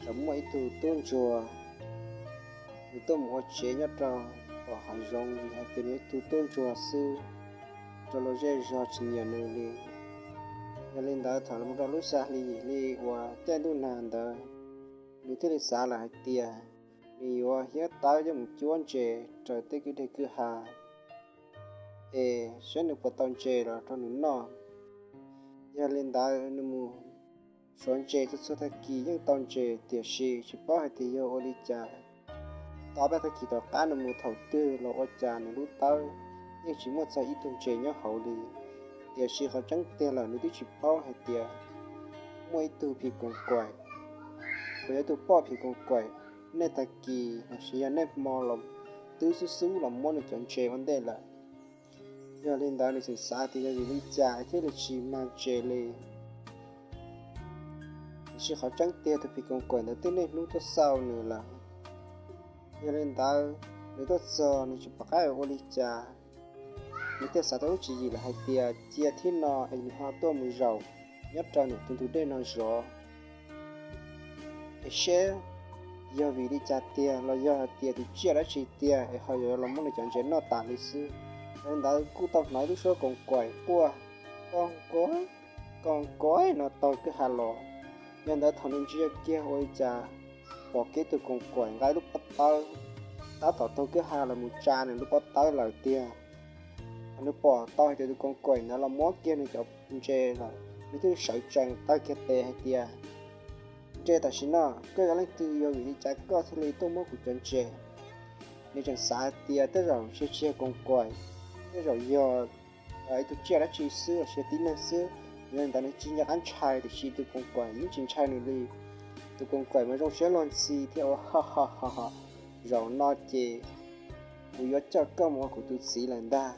txawm muaj ib tug tub ntsuag, nws tuaj mus ua tsev nyob rau tom hav zoov vim hais tias nws ib tug tub ntsuag xwb, rau luag zej zog tsis nyiam nws li. Yog li ntawd thaum los rau lub xya hli yim hli uas caij ntuj nag ntawd, nws thiaj li xav lawm hais tias nws yuav hiab tawb coj mus cuab ntses raws tej kwj deg kwj ha es saib nws puas tau ntses los rau nws noj. Yog li ntawd nws mus suav ntses txhua txhua tag kis yeej tau ntses, tiam sis tsis paub hais tias yog ua li cas, tau peb tag kis tom qab nws mus thaum twg los ua cas nws lub tawb yeej tsis muaj txog ib tug ntses nyob hauv li. Tiam sis qhov tseeb tiag lawm nws twb tsis paub hais tias muaj ib tug phim koos kaim, uas yog ib tug poj phim koos kaim, nej tag kis los sis yog nej hmo los twb xub xub los muab nws cov ntses ua ntej lawm. Yog li ntawd nws tseem xav tias yog vim li cas thiaj li tsis mag ntses li. Tiam sis qhov tseeb tiag tus phim koos kaim ntawd twb niaj hnub tuaj xauj nws lawm. Yog li ntawd nws tuaj txog nws tsis pom qab ua li cas, nws thiaj xav tau lub tswv yim lawm hais tias cia thib no es nws ho tuaj mus zaum nyob rau ntawm tus ntug dej no zov es seb yog vim li cas tiag los yog hais tias tus tsiaj dab tsi tiag es ho yuav los muab nws cov ntses noj tas li xwb. Yog li ntawd kuj tau hnov ib lub suab koos kaim quaj, koos kaim, koos kaim no taug kwj ha los. Yog li ntawd thaum nws ntsia kiag ua li cas pom kiag tus koos kaim nqa ib lub pob tawb tab tom taug kwj ha los mus tsa nws lub pob tawb lawm tiag. Thaum nws pom tau hais tias tus koos kaim ntawd los muab kiag nws cov ntses lawm, nws thiaj sawv tsees taw kiag tes hais tias, Ntse tam sim no koj yog leej twg, yog vim li cas koj thiaj li tuaj muab kuv cov ntses? Nws tseem xav hais tias tej zaum tsis yog koos kaim, tej zaum yog ib tug tsiaj dab tsi xwb los sis tib neeg xwb. Yog li ntawd nws tsis nco qab ntshai, tiam sis tus koos kaim yeej tsis ntshai nws li. Tus koos kaim mas zoo siab luag ntxhi thiab ua, Ho ho ho ho, zaum no ces kuv yuav coj koj mus ua kuv tus txiv lawm ntag.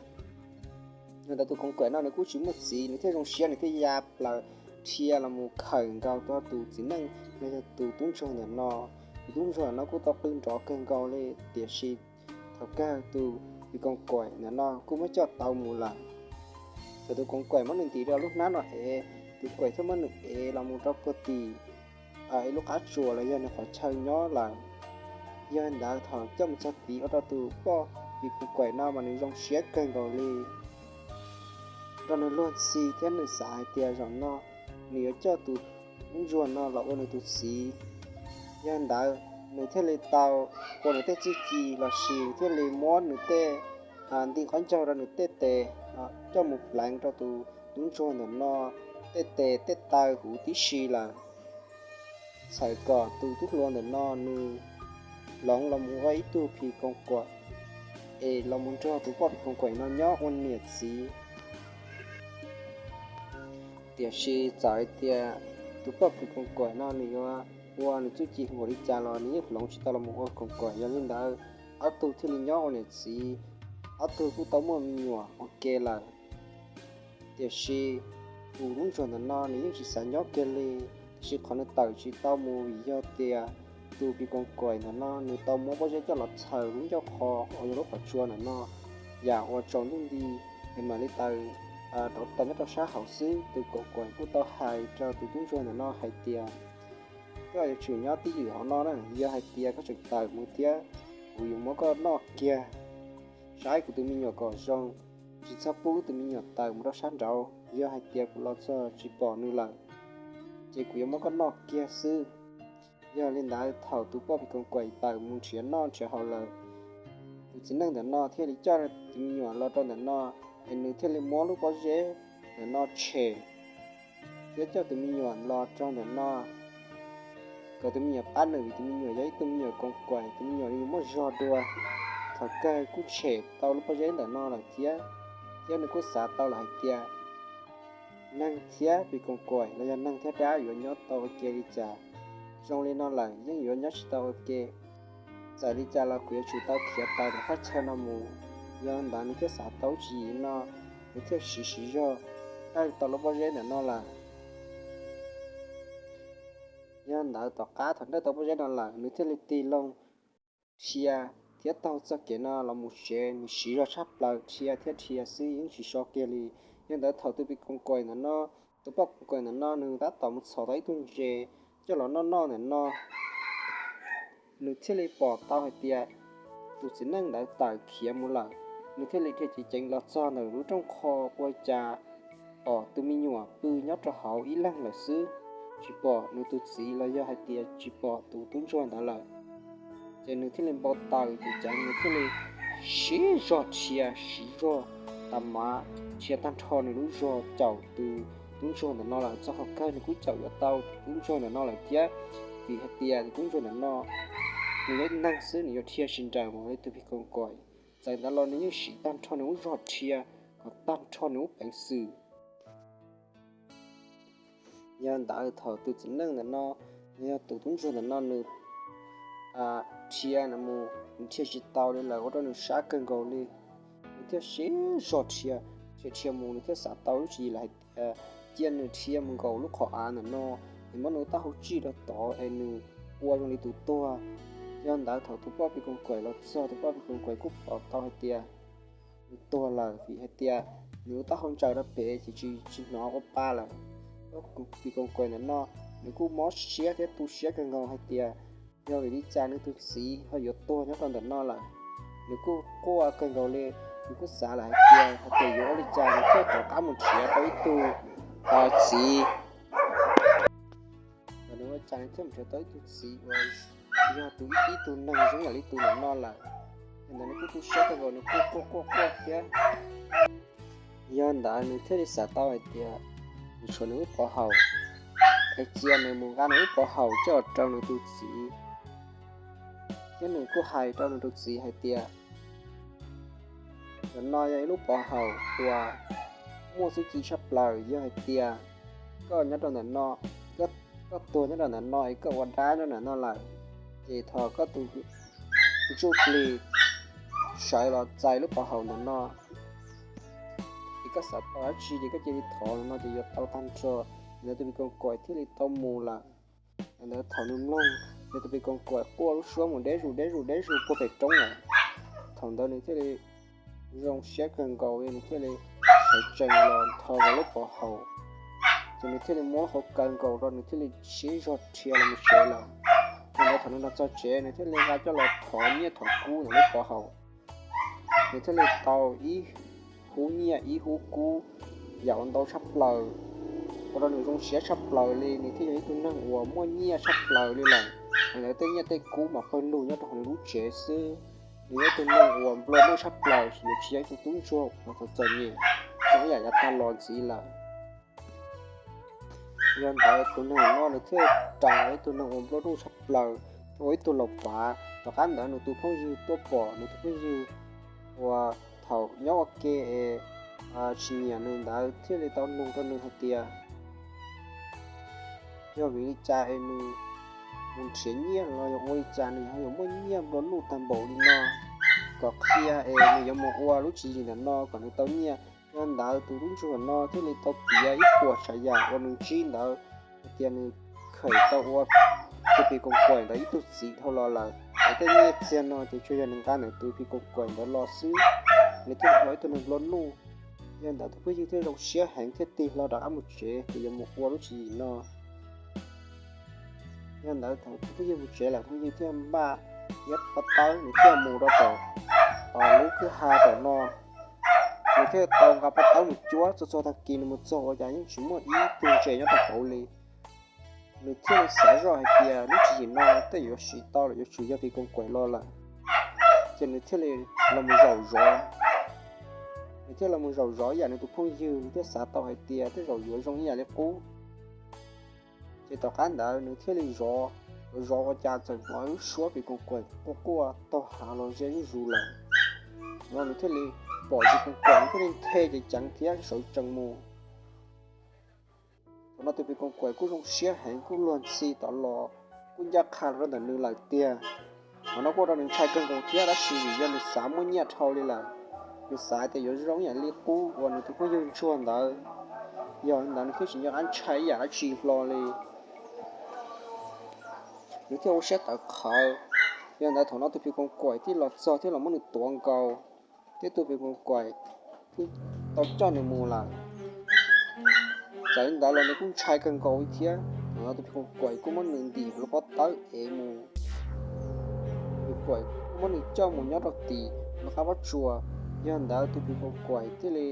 Yog li ntawd tus koos kaim no nws kuj tsis muaj txiv, nws thiaj zoo siab, nws thiaj ya plaws dhia los mus khawm nkaus tau tus txiv neej los yog tus tub ntsuag ntawm no. Tus tub ntsuag ntawm no kuj tau qw nrov kawg nkaus li, tiam sis thaum kawg tus phim koos kaim ntawm no kuj muab coj tau mus lawm. Thaum tus koos kaim muab nws ntim rau lub hnab no es, tus kaim thiaj muab nws ev los mus rau puag tim ib lub qab tsuas los yog nws qhov chaw nyob lawm. Yog li ntawd thaum coj mus txog tid ua rau tus poj phim koos kaim no mas nws zoo siab kawg nkaus li, nrog nws luag ntxhi thiab nws xav hais tias zaum no nws yuav coj tus tub ntsuag no los ua nws tus txiv. Yog li ntawd nws thiaj li tau ua nws tej txuj ci los sis thiaj li muab nws tej nti qab ncaug rau nws tej tes coj mus pleev rau tus tub ntsuag ntawm no tej tes tej taw huv tib si lawm, txhawm kom tus tub hluas ntawm no nws hloov los mus ua ib tug phim koos kaim es los mus nrog tus poj phim koos kaim no nyob ua niam txiv. Tiam sis txawm hais tias tus poj phim koos kaim no nws yuav ua nws txuj ci npaum li cas los nws yeej hloov tsis tau los mus ua koos kaim. Yog li ntawd ob tug thiaj li nyob ua niam txiv, ob tug kuj tau muaj me nyuam ua ke lawm. Tiam sis tus tub ntsuag ntawm no nws yeej tsis xav nyob kiag li, tiam sis qhov nws tawm tsis tau mus vim yog tias tus phim koos kaim ntawm no nws tau muab pob zeb coj los txhaws lub ncauj qhov uas yog lub qhov tsua ntawm no, yam uas tsaus ntuj nti es mam li tawm rauv taws nyob rau sab hauv xwb. Tus koos kaim kuj tau hais rau tus tub ntsuag ntawm no hais tias, Koj yuav tsum nyob twj ywm hauv no na, yog hais tias koj tseem tawm mus thiab kuv yuav muab koj noj kiag. Saib kuv tus me nyuam kom zoo, tsis txhob pub tus me nyuam tawm mus rau sab nraud, yog hais tias kuv los txog tsis pom nws lawm ces kuv yuav muab koj noj kiag xwb. Yog li ntawd thaum tus poj phim koos kaim tawm mus nrhiav noj nrhiav haus lawm, tus txiv neej ntawm no thiaj li coj tus me nyuam los rau ntawm no, es nws thiaj li muab lub pob zeb ntawm no tshem thiab coj tus me nyuam los rau ntawm no kom tus me nyuam pab nws, vim tus me nyuam yog ib tug me nyuam koos kaim, tus me nyuam yuav muaj zog dua. Thaum kawg kuj tshem tau lub pob zeb ntawm no lawm thiab, thiab nws kuj xav tau lawm hais tias neeg thiab phim koos kaim los yog neeg thiab dab yuav nyob tau ua ke li cas. Zoo li no lawm yeej yuav nyob tsis tau ua ke. Txawm li cas los kuv yuav tsum tau khiav tawm tom thaj chaw no mus. Yog ntawd nws thiaj xav tau lub tswv yim no, nws thiaj siv siv zog dawj tau lub pob zeb ntawm no lawm. Yog ntawd tom qab thaum dawj tau pob zeb no lawm nws thiaj li tig loo dhia thiab taug txoj kev no los mus tsev, nws siv zog tshaj plaws dhia thiab dhia xwb yeej tsis so kiag li. Yog ntawd thaum tus phim koos kaim ntawm no, tus poj phim koos kaim ntawm no nws tab tom mus txhom tau ib tug ntses coj los noj noj ntawm no, nws thiaj li pom tau hais tias tus txiv neej ntawd tawm khiav mus lawm. Nws thiaj li dhia ceev ceev los txog ntawm lub rooj qho ua cas pom tus me nyuam pw nyob rau hauv ib leeg lawm xwb, tsis pom nws tus txiv los yog hais tias tsis pom tus tub ntsuag ntawd lawm. Ces nws thiaj li npau taws ces nws thiaj li siv zog dhia, siv zog tas mav dhia tag nrho nws lub zog caum tus tub ntsuag ntawm no lawm. Txog qhov kawg nws kuj caum yuav tau tus tub ntsuag ntawm no lawm thiab, vim hais tias tus tub ntsuag ntawm no nws yog ib neeg xwb, nws yuav dhia tsis nrawm mus li tus phim koos kaim. Txawm ntawd los nws yeej siv tag nrho nws lub zog dhia kom tag nrho nws lub peev xwm. Yog ntawd thaum tus txiv neej ntawm no, yog tus tub ntsuag ntawm no nws dhia mus, nws dhia tsis tau li lawm, ua rau nws sab kawg nkaus li. Nws thiaj siv zog dhia, dhia dhia mus, nws thiaj xav tau lub tswv yim lawm hais tias cia nws dhia mus nkaum lub qhov av ntawm no, es muab nws taub hau tsij rau tod es nws ua zoo li tus tuag. Yog ntawd thaum tus poj phim koos kaim los txog, tus poj phim koos kaim kuj pom tau hais tias nws tuag lawm, vim hais tias nws lub taub hau ntsaws rau pem ces tsis, tsis hnov ua pa lawm. Poj phim koos kaim ntawm no nws kuj mob siab thiab tu siab kawg nkaus hais tias yog vim li cas nws tus txiv ho yuav tuag nyob rau ntawm no lawm. Nws kuj quaj kawg nkaus li, nws kuj xav lawm hais tias, hais tias yuav ua li cas nws thiaj rov qab mus nrhiav tau ib tug txiv. Nws ua cas nws thiaj mus nrhiav tau ib tug txiv uas yog tus ib tug neeg zoo yam li tus ntawm no lawm. Yog ntawd nws kuj tu siab kawg nkaus, nws kuj quaj quaj quaj thiab. Yog ntawd nws thiaj li xav tau hais tias nws tshuav nws lub pov haum, es cia nws mus nqa nws lub pov haum coj rau nws tus txiv. Thiab nws kuj hais rau nws tus txiv hais tias ntawm no yog ib lub pov haum uas muaj txuj ci tshaj plaws, yog hais tias koj nyob rau ntawm no, koj tuag nyob rau ntawm no es koj ua dab nyob ntawm no lawm, ces thov koj tus ntsuj plig sawv los txais lub pov haum ntawm no. Es koj xav tau dab tsi ces koj cia li thov no ces yuav tau tag nrho. Ntawd tus phim koos kaim thiaj li tau mus lawm. Ntawd thaum nws mloog, nws tus phim koos kaim quaj lub suab mus deb zus deb zus deb zus puag pem roob lawm. Thaum ntawd nws thiaj li zoo siab kawg nkaus li, nws thiaj li sawv tsees los nthos nkaus lub pov haum, ces nws thiaj li muab hauv kaw nkaus rau, nws thiaj li siv zog dhia los mus tsev lawm. Yog ntawd thaum nws los txog tsev nws thiaj li nqa coj los thov nyiaj thov kub ntawm lub pov haum. Nws thiaj li tau ib hub nyiaj ib hub kub, yam uas ntau tshaj plaws, ua rau nws zoo siab tshaj plaws li, nws thiaj yog ib tug neeg uas muaj nyiaj tshaj plaws li lawm. Ntawd tej nyiaj tej kub mas pawg lug nyob rau hauv nws lub tsev xwb. Nws yog ib tug neeg uas nplua nuj tshaj plaws, nws tsis yog ib tug tub ntsuag uas txom txom nyem zoo ib yam yav tag los ntxiv lawm. Yog ntawd tus neeg no nws thiaj ras ib tug neeg uas nplua nuj tshaj plaws, ua ib tug laus pav. Tom qab ntawd nws tus phooj ywg tuaj pom, nws tus phooj ywg uas thaum nyob ua ke es tsis nyiam nws ntawd thiaj li tau nug rau nws hais tias yog vim li cas es nws mus nrhiav nyiaj los yog ua li cas nws ho yuav muaj nyiaj nplua nuj tag npaum li no, kom qhia es nws yuav mus ua lub tswv yim ntawm no kom nws tau nyiaj. Yog ntawd tus tub ntsuag no thiaj li tau piav ib puas tsav yam uas nws ntsib ntawd hais tias nws kheem tau ua tus phim koos kaim ntawd ib tug txiv dhau los lawm, es tej nyiaj txiag no ces tsuas yog nws nqa ntawm tus phim koos kaim ntawd los xwb, nws thiaj ua ib tug neeg nplua nuj. Yog ntawd tus phooj ywg thiaj zoo siab heev thiaj tig hlo rov qab mus tsev ces yuav mus ua lub tswv yim no. Yog ntawd thaum tus phooj ywg mus tsev lawm, phooj ywg thiaj npaj iab pob tawb, nws thiaj mus rau tom lub kwj ha tom no. Nws thiaj tau nqa pob tawb mus cuab, txog txog tag kis nws mus txog ua cas yeej tsis muaj ib tug ntses nyob rau hauv li. Nws thiaj li xav zoj hais tias lub tswv yim no tej yuav siv tau lawm yuav tsum yog phim koos kaim los lawm. Ces nws thiaj li los mus zaum zov. Nws thiaj los mus zaum zov ib yam nws tus phooj ywg, nws thiaj xav tau hais tias tej zaum yuav zoo ib yam li qub. Ces tom qab ntawd nws thiaj li zov, zov ua cas txawm hnov lub suab phim koos kaim quaj quaj taug hav los ze zuj zus lawm. No nws thiaj li pom tus phim koos kaim thiaj li nthe ceev ceev thiab sawv tsees mus. Thaum no tus phim koos kaim kuj zoo siab heev, kuj luag ntxhi tod los, kuj ncaj qha los rau ntawm nws lawm tiag. Thaum no kuj ua rau nws ntshai kawg nkaus thiab, tab sis vim yog nws xav muaj nyiaj dhau li lawm, nws xav tias yuav zoo ib yam li qub uas nws tus phooj ywg ntsuag ntawd. Yog li ntawd nws thiaj tsis nco qab ntshai ib yam dab tsi hlo li. Nws thiaj ua siab tawv qhawv. Yog li ntawd thaum no tus phim koos kaim thiaj los txog thiab los muab nws tuav nkaus, thiab tus phim koos kaim thiaj tau coj nws mus lawm. Txawm li ntawd los nws kuj ntshai kawg nkaus li thiab, thaum no tus phim koos kaim kuj muab nws ntim hauv lub pob tawb ev mus. Kuaim muab nws coj mus nyob rau tim nws qab pob tsuas. Yog ntawd tus phim koos kuaim thiaj li,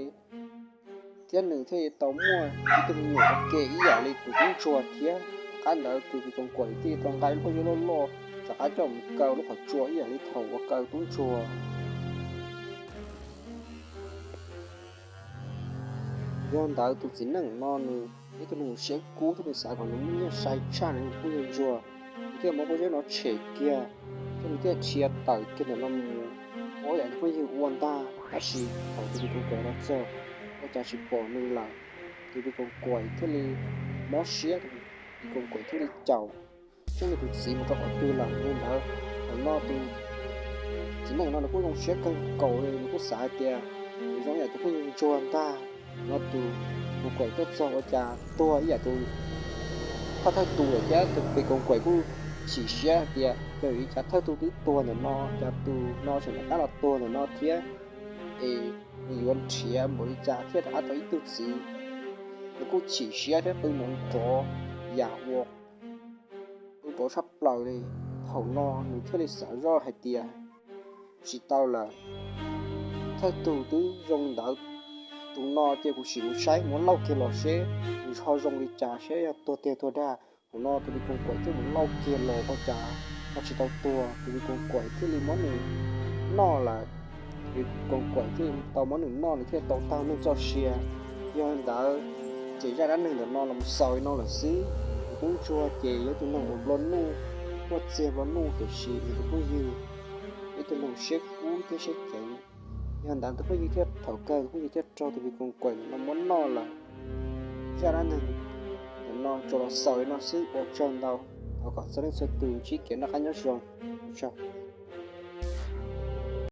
thiab nws thiaj li tau muaj ib tug me nyuam ua ke ib yam li tus tub ntsuag thiab. Tom qab ntawd tus phim koos kuaim thiaj li tau nqa ib lub pob zeb loj loj rov qab coj mus kaw lub qhov tsua ib yam li thaum uas kaw tub ntsuag. Yog ntawd tus txiv neej no nws yog ib tug neeg siab kub thiab nws xav kom nws muaj nyiaj sai tshaj nws tus phooj ywg ntsuag, nws thiaj muab pob zeb no tshem kiag, thiab nws thiaj dhia tawm kiag ntawm no mus ua yam tus phooj ywg ua ntag. Tab sis thaum tus phim koos kuaim los txog, ua cas tsis pom nws lawm. Tus phim koos kuaim thiaj li mob siab, tus phim koos kuaim thiaj li caum tseeb li tus txiv mus rau qhov twg lawm li ntawd. Thaum no tus txiv neej no nws kuj zoo siab kawg nkaus li, nws kuj xav hais tias nws zoo yam tus phooj ywg ntsuag ntag. No tus phim koos kuaim tuaj txog ua cas tuag ib yam tus thawj thawj tus lawm thiab. Tus phim koos kuaim kuj chim siab hais tias yog vim li cas thawj tus twb tuag ntawm no, cas tus no tseem rov qab los tuag ntawm no thiab, es nws yuav nrhiav npaum li cas thiaj rov qab tau ib tug txiv. Nws kuj chim siab thiab qw nrov nrov yam uas qw nrov tshaj plaws li. Thaum no nws thiaj li xav zoj hais tias tsis tau lawm, thawj tug twb zoo ntawd, tus no ces kuv sim mus saib, mus lauj kiag los seb nws ho zoo li cas, seb yog tuag tiag tuag dag. Thaum no tus phim koos kuaim thiaj mus lauj kiag los ua cas ho tsis tau tuag. Tus phim koos kuaim thiaj li muab nws noj lawm. Phim koos kuaim thiaj li tau muab nws noj, nws thiaj tau tag neej txoj sia. Yog li ntawd ces zaj dab neeg ntawm no los xaus li no lawm xwb. Tus tub ntsuag ces yog tus neeg uas nplua nuj, muaj txiag nplua nuj, tiam sis nws tus phooj ywg yog tus neeg siab kub thiab siab ceev. Yog ntawd tus phooj ywg thiaj, thaum kawg tus phooj ywg thiaj raug tus phim koos kuaim no muab noj lawm. Zaj dab neeg ntawm no tsuas los xaus li no xwb, ua tsaug ntau. Thov kom txhua leej txhua tus ntsib kev noj qab nyob zoo, ua tsaug.